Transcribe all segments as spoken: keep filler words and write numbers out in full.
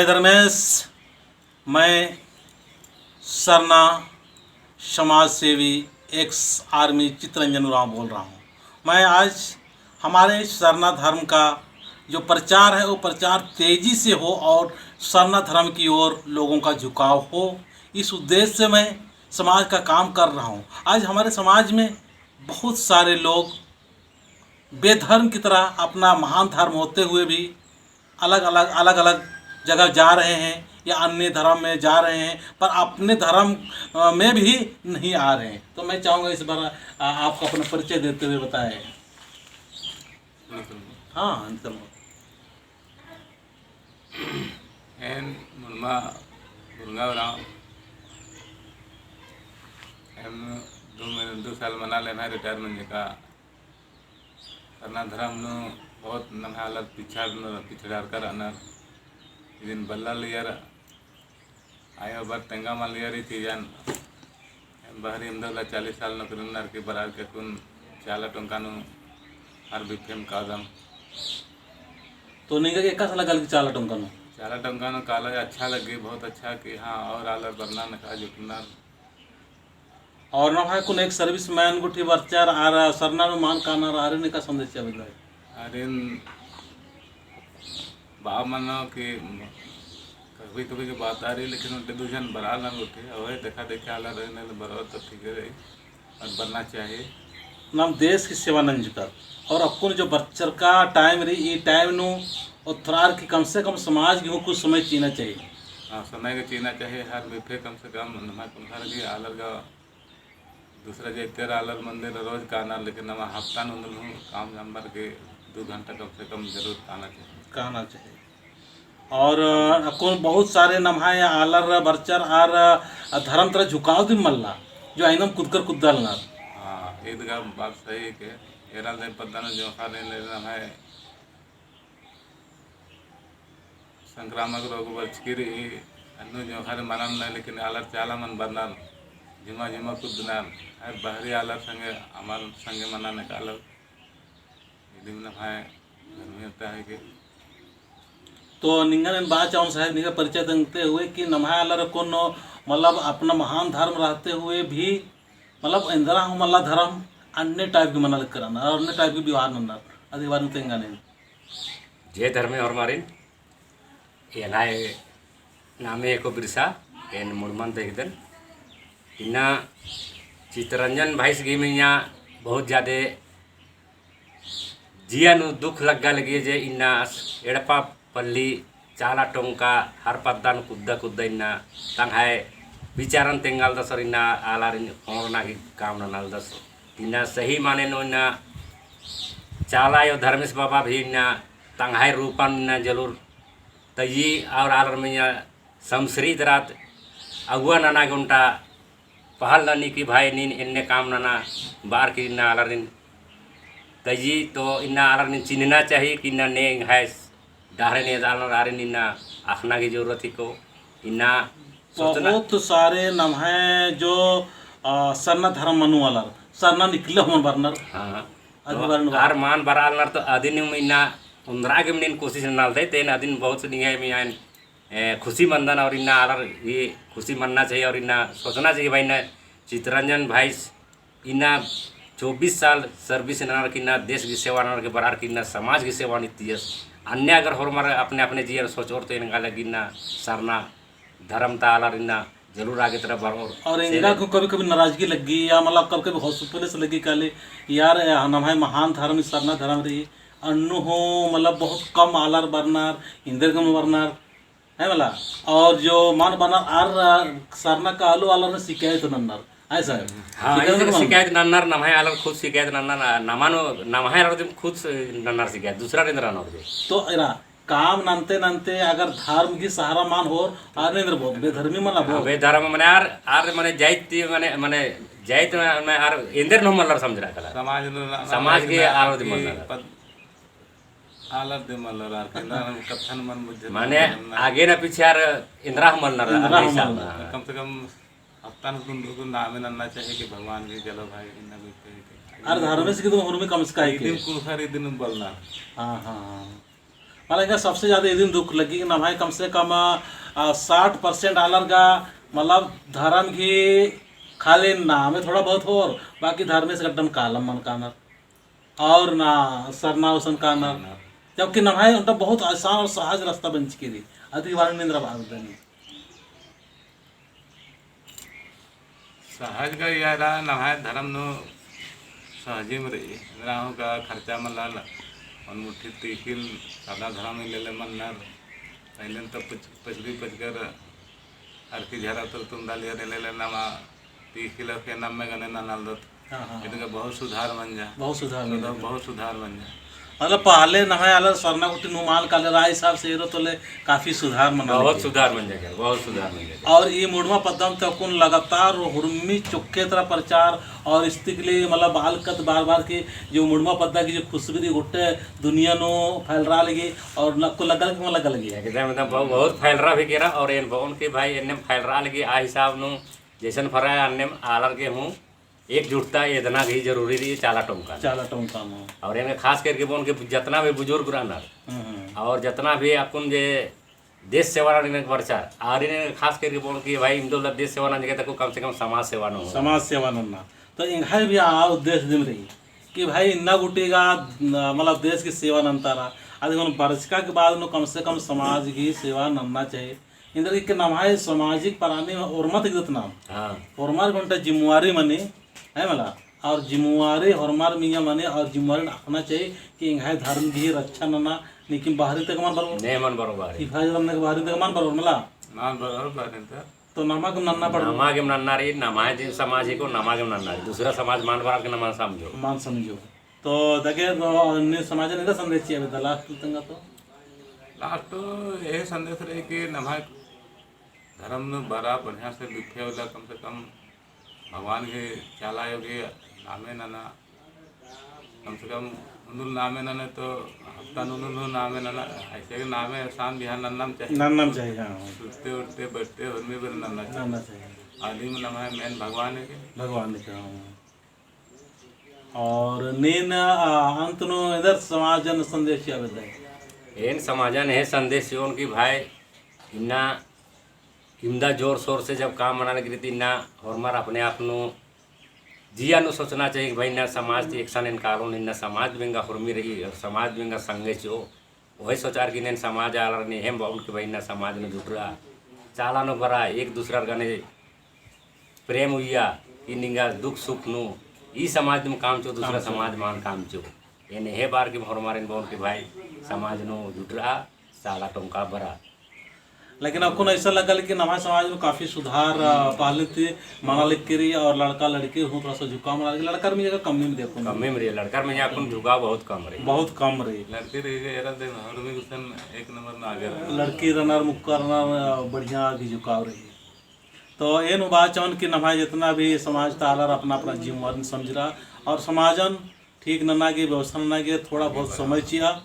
जय धर्मेस, मैं सरना समाज सेवी, एक्स आर्मी चितरंजन उराँव बोल रहा हूँ। मैं आज हमारे सरना धर्म का जो प्रचार है, वो प्रचार तेजी से हो और सरना धर्म की ओर लोगों का झुकाव हो, इस उद्देश्य से मैं समाज का काम कर रहा हूँ। आज हमारे समाज में बहुत सारे लोग बेधर्म की तरह अपना महान धर्म होते हुए भी अलग-अलग, अलग-अलग जगह जा रहे हैं या अन्य धर्म में जा रहे हैं, पर अपने धर्म, अ, में भी नहीं आ रहे हैं। तो मैं चाहूँगा इस बार, अ, आपको अपना परिचय देते हुए बताएं। हाँ, हाँ, एकदम। एन मुड़मा बुरंगा उराँव। एम दो महीने, दो साल मना ले एम्है retire मंजका। सरना धर्म नू बहुत नम्है आलर पिछड़ न, पिछड़ारका रअनर। इदिन बल्ला लियर आयो बर तेंगा मल लियर ई चीजन। एम बहरी एम दवला चालीस साल नौकरी ननर की बरअर की अक्कुन चाला टोंका नू हर बिफेम कादम। तो निंगा गे एकासे लग्गा लगी चाला टोंका नू? चाला टोंका नू काला अच्छा लग्गी, बहुत अच्छा कि हाँ, और आलर बरना नखा जुटनर। और नम्है कुन एक serviceman गुट्ठी बरचर आर सरना नू मल कानर, आरिन एका संदेश चिआ बेद्दय? आरिन बआ मनो कि कभी कभी के बात आ रही, लेकिन उनके दू जन बरआ लगनर गुट्ठी, अवहे देखा देखा आलर रही, नहीं तो बरओर तो ठीक रही। और बरना चाहिए। नाम देश की सेवा नंजकर और अक्कुन जो बरचरका time रई, ई time नू ओथ्रार की कम से कम समाज गे हूँ कुछ समय चिअना चाहिए। हाँ, समय के चिअना चाहिए। हर बिफे कम से कम नम्है कुँड़ुख़र गे आलर गा दूसरा जे तेरा आलर मंदिर रोज कानर, लेकिन नमा हफ्ता नू उन्दुल हूँ काम जाम्बर के दू घंटा कम से कम जरूर काना चाहिए। काना चाहिए। और, अ, अक्कुन बहुत सारे नम्है आलर बरचर आर, अ, धर्म तरा झुकाव दिम मल्ला, जो आइनम कुदकर कुद्दालनर। हाँ, ईद गा बात सही है के एरा दे पद्दा नू जो खाने ले नम्है संक्रामक रोग बरचकी रई, अन्नु जो खाने मनन नहीं, लेकिन आलर चाला मन बरनर, जिमा जिमा कुद्दनर, हर बहरी आलर संगे, हमार संगे मनन एकालर। इदिम नम्है धर्मेस ता है के। तो निंगन एन बआ चाहूँ साहेब, निंगा परिचय देंगते हुए कि नम्है आलर अक्कुन, मतलब, अपना महान धर्म रहते हुए भी, मतलब, एन्दरा हूँ मल्ला धर्म, अन्य type की मना लगनर और अन्य type की व्यवहार नन्नर, अदी बारे में तेंगा ने। जय धर्मे होरमारिन। एंग्है नामे एको बिरसा, एन मुड़मन ता हिकदन। इन्ना चितरंजन भाईस गे इन्ना बहुत ज्यादा जिया नू दुख लग्गा लगी जे इन्ना आस एड़पा पल्ली चाला टोंका हर पद्दा नू कुद्दा कुद्दा इन्ना तंग्है विचारन तेंगालदस और इन्ना आलारिन होरना की काम ननालदस। इन्ना सही माने नू इन्ना चाला अयो धर्मेस बाबा भी इन्ना तंग्है रूपन इन्ना जलूर तइय्या और आलर मइय्याँ समसरी दरात अगुवा नना गे ओन्टा पहल ननी कि भाई नीन एन्ने काम नना बअर की इन्ना आलारिन तइय्या तो इन्ना आलारिन चिन्हना चाहिए कि इन्ना ने एंग्है डहरे ने दालनर आरिन इन्ना अख़ना की जरूरत हिको। इन्ना सोचना बहुत सारे नम्है जो, अ, सरना धर्म मनु आलर, सरना निकले हूँ मल बरनर। हाँ। अदी तो बारे में आर मल बरआलनर तो अदिन इन्ना ओन्द्रा गे मने कोशिश ननालदय, तेन अदिन बहुत निंग्है मइय्याँ ए, खुशी मन्दन और इन्ना आलर ये खुशी मन्ना चाहिए और इन्ना सोचना चाहिए भाई इन्ना चितरंजन भाईस इन्ना चौबीस साल service ननर की इन्ना देश की सेवा ननर की बरअर की इन्ना समाज की सेवा नन्तियस। अन्य अगर होरमर अपने अपने जियर सोचोर तो एन गा लगी इन्ना सरना धर्म ता आलर इन्ना जरूर आगे तरा बरओर। और एंगा को कभी कभी नाराजगी लग्गी या मतलब कभी कभी हौसफुलेस लग्गी काले यार, ए, नम्है महान धर्म सरना धर्म रई, अन्नु हूँ मतलब बहुत कम आलर बरनर, एन्देर गे मल बरनर, है मला। और जो मल बरनर आर, आ, सरना कालो आलर ने शिकायत नन्नर, है सर? हाँ, शिकायत इसे नन्नर। शिकायत नन्नर, नम्है आलर खुद शिकायत नन्नर, नमन, नम्है आलर दिम खुद नन्नर शिकायत, दूसरा दिन रअनर जे। तो एरा काम नन्ते नन्ते अगर धर्म की सहारा मल होर, आर एन्देर बओर, बेधर्मी मला बओर। हाँ, बेधर्म मने आर, आर मने जाइत ती मने, मने जाइत मने आर एन्देर नू मल्लर समझरा कला। समाज नू ना, समाज के आर दिम मल्लर। आलर दिम मल्लर आर के ना कत्थन मल बुझे माने ना। आगे ना पीछे आर एन्देर हूँ मल्लर, एन्देर हूँ मल्लर। कम से कम हफ्ता नू कुन दो कुन नामे नन्ना चाहिए कि भगवान के चलो भाई इन्ना भी चाहिए कि आर धर्मेस गे तो हुरमी कमचका है के। इदिन कुन सारी दिन बलना। हाँ, हाँ, हाँ। मला एंगा सबसे ज्यादा इदिन दुख लग्गी कि नम्है कम से कम, आ, साठ percent आलर गा, मतलब, धर्म गही खाली नामे थोड़ा बहुत होर, बाकी धर्मेस गड्डन कालम मल कानर। और ना सरना उसन कानर। जबकि नम्है ओन्टा बहुत आसान और सहज रास्ता बन चुकी रई। अदी बारे में निंद्रा बात बनी। सहज गा यारा नम्है धर्म नू सहजिम रई। इन्द्रा हूँ का खर्चा मल्ला, ओन मुट्ठी तीखिल सादा धर्म ही लेले मन्नर। पहले तो पच-, पचरी पचकर अरखी झरा तर तुंदा लिया लेले नमा तीखिल के नम्मे गने ननालदत। हाँ, हाँ, इनका बहुत सुधार मंजा। बहुत सुधार मंजा। बहुत सुधार मंजा। मतलब पहले नम्है आलर सरना गुट्ठी नू मल कालर, आ हिसाब से एरो तोले काफी सुधार मना बहुत लगी। सुधार मंजा के, बहुत सुधार मंजा के। और ई मुड़मा पद्दा नू तो अक्कुन लगातार हुरमी चोक्खे तरा प्रचार और इस्तिकले मतलब बाल कत बार बार के जो मुड़मा पद्दा की जो खुशबू रई गुट्टे दुनिया नू फैलरा लगी और अक्कुन लग्गा लगी, मल लग्गा लगी। एकदम, एकदम बहुत, बहुत फैलरा भी केरा और एन बओन के भाई एन्ने फैलरा लगी आ हिसाब नू जैसन फरा अन्नेम आलर गे हूँ एकजुटता एदना गही जरूरी रई चाला टोंका। चाला टोंका में। और एन खास करके बओन के जतना भी बुजुर्ग रअनर हम्म, हम्म। और जतना भी अक्कुन जे देश सेवा रअनर इन्ने बरचा, आर इन्ने खास करके बओन कि भाई इमदोला देश सेवा नंजके तको कम से कम समाज सेवा नू। समाज सेवा नन्ना। तो एंग्है भी आ उद्देश्य दिम रई कि भाई इन्ना गुट्ठी गा, न, मतलब देश की सेवा नन्तारा। अदिन बरचका के बाद नू कम से कम समाज की सेवा नन्ना चाहिए। इन्द्रा कि नम्है सामाजिक प्राणी ओर्मर ती इज्जत नाम। हाँ। ओर्मर ओन्टा जिम्मेवारी मनी, है मला? और जिम्मेवारी ओर्मर मइय्याँ मनी और जिम्मेवारी अख़ना चाहिए कि एंग्है धर्म गही रक्षा नना, लेकिन बाहरी तक मल बरओर। ने मल बरओर बाहरी। हिफाजत नना के बाहरी तक मल बरओर मला? मल बरओर बाहरी तक। तो नमा गेम नन्ना पड़ो। नमा गेम नन्ना रई, नम्है जिन समाज हिको, नमा गेम नन्ना रई। दूसरा समाज मल बरओर के नमा समझो। मल समझो। तो दगे, अ, नीन समाजन एन्देर संदेश चिआ बेद्दा last तेंगा तो? Last तो यही संदेश रई कि नम्है धर्म नू बरआ बढ़िया से बिफे उल्ला कम से कम भगवान गही चाला आयो गही नामे नना, कम से कम उन्दुल नामे नने तो हफ्ता नू उन्दुल नामे नना, ऐसे कि नामे एहसान बिहान नन्नम चाहिए। नन्नम चाहिए, हाँ। सुत्ते उठते बैठते हुरमी बेर नन्ना चाहिए। नन्ना चाहिए। आदि में नम्है main भगवान हिके। भगवान हिके, हाँ। और नीन, आ, अंत नू एन्देर समाजन संदेश चिआ बेद्दा? एन समाजन एहे संदेश चिओन कि भाई, इन्ना इमदा जोर शोर से जब काम मना लगी रई, इन्ना ओर्मर अपने आप नू जिया नू सोचना चाहिए कि भाई, इन्ना समाज ती एकसन एन कालोन, इन्ना समाज बेंगा हुरमी रई और समाज बेंगा संगे चिओ। ओही सोचार कि एन समाज आलर ने एहेम बओन कि भाई इन्ना समाज नू जुटरआ, चाला नू बरआ, एक दूसरार गने प्रेम उइया, कि निंगा दुख सुख नू ई समाज दिम काम चिओ, दूसरा समाज मल काम चिओ। एन एहे बार कि होरमारिन बओन कि भाई समाज नू जुटरआ, चाला टोंका बरआ। लेकिन अक्कुन ऐसा लग्गा कि नम्है समाज नू काफी सुधार, अ, पहले ती मना लगी रई और लड़का लड़की हूँ थोड़ा सा झुकाव मना लगी, लड़कर में जगह कम में देखो। कम में रई, लड़कर में अक्कुन झुकाव बहुत कम रई। बहुत कम रई। लड़की रई, एरा दे, और भी गुसन एक नंबर में आगे रई। लड़की रअनर, मुक्का रअनर, अ, बढ़िया आगे झुकाव रई। तो एन उबाचन कि नम्है जितना भी समाज ता आलर अपना अपना जिम्मेवारी समझरआ और समाजन ठीक नना गे, व्यवस्था नना गे थोड़ा बहुत समय चिआ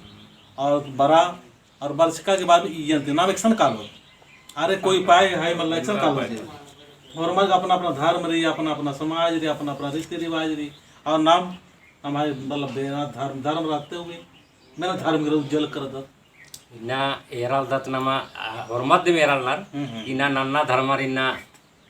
और बरआ और बरचका के बाद इयन ती नाम एकसन कालो। अरे कोई पाए है मतलब एकसन कालो जे। होरमर गा अपना अपना धर्म रई, अपना अपना समाज रई, अपना अपना रीति रिवाज रई और नाम नम्है मतलब बेरा धर्म, धर्म रहते हुए मेना धर्म गे उज्जल करदत। इन्ना एरालदत नमा, आ, होरमर दिम एरालनर, हम्म, हम्म। इन्ना नन्ना धर्मर इन्ना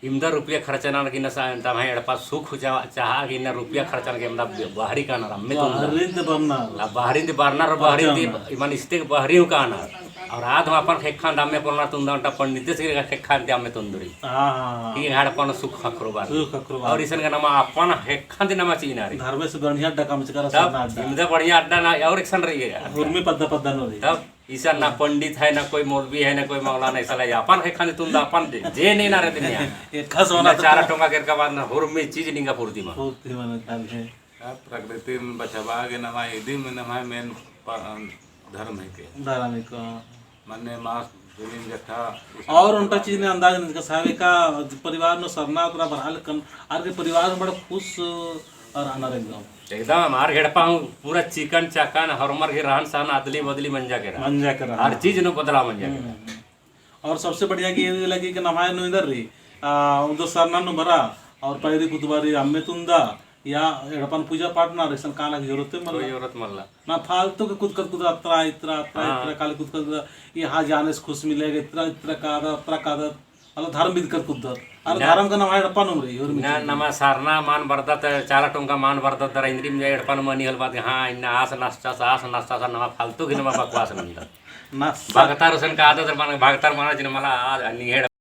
इमदा रुपया खर्चनर कि इन्ना सा-, तम्है एड़पा सुख चा-, चाहा कि इन्ना रुपया खर्चनर कि इमदा बहरी कानर, अम्मे तुंदर। बहरी ती बरनर। आ, बहरी ती बरनर, बहरी ती खर्चनर। इमन इस्ते बहरी हूँ कानर। और आद हूँ अपन ख़ेक्खन ती अम्मे पोल्लनर तुंदा ओन्टा पंडितेस गे ख़ेक्खन ती अम्मे तुंदरी। हाँ, हाँ, हाँ। कि एंग्है एड़पन सुख ख़क्खरो बारी। सुख ख़क्खरो बारी। और इसन गा नमा अपन ख़ेक्खन ती नमा चिअना रई। धर्मेस बढ़िया अड्डा कमचकर तब सरना अड्डा। इमदा बढ़िया अड्डा ना और एकसन रई है। हुरमी पद्दा पद्दा नू रई। तब इसन ना पंडित है, ना कोई मौलवी है, ना कोई मौलाना, इसन ला अपन ख़ेक्खन ती तुंदा अपन जे, जे नेना रई दुनिया। एक खास इन्ना होना तो चाला टोंका केरका बाद ना हुरमी चीज निंगा पूर्ति मा। पूर्ति मा ना काल है। का प्रकृति में बचाबआ गे नमा इदी में नमा main प-, धर्म हिके। धर्म हिके। मन्ने मास दुनिम जट्ठा और ओन्टा चीज ने अंदाज नंजका सावे का परिवार नू सरना तरा बरआ लक्कन, आर गे परिवार में बड़ा खुश और आनर एकदम। एकदम आर गे एड़पा हूँ पूरा चिकन चाकन होरमर गे रहन सहन अदली बदली मंजा केरा। मंजा केरा। हर चीज नू बदलाव मंजा केरा। हम्म। और सबसे बढ़िया कि ये लगी कि नम्है नू एन्देर रई, आ, उन्दो सरना नू बरआ और पैरी कुतबारी अम्मे तुंदा, या एड़पन पूजा पाठ ना रई, इसन काना की जरूरत मल्ला। कोई जरूरत मल्ला। ना फालतू के कुदकत कुदकत अत्रा, इत्रा, अत्रा, हाँ। इत्रा, काली कुदकत कुदकत, यहाँ जाने से खुश मिलेगा, इत्रा, इत्रा कादत, अत्रा कादत, मतलब धर्म बिदकत कुद्दत। अरे ना। धर्म का नाम एड़पा नू रई, और ना, मिट्टी। नमा सरना मान बरदत, चाला टोंका मान बरदत, दरा इन्द्रिम एड़पा नू मनी हल बात, हाँ, इन्ना आस नस्चा सा, आस नस्चा सा, नमा फालतू की नमा बकवास नंदत। नस्चा। भगतार हुसन का आदत, मान, भगतार माना जिन मला, आ, निहेड़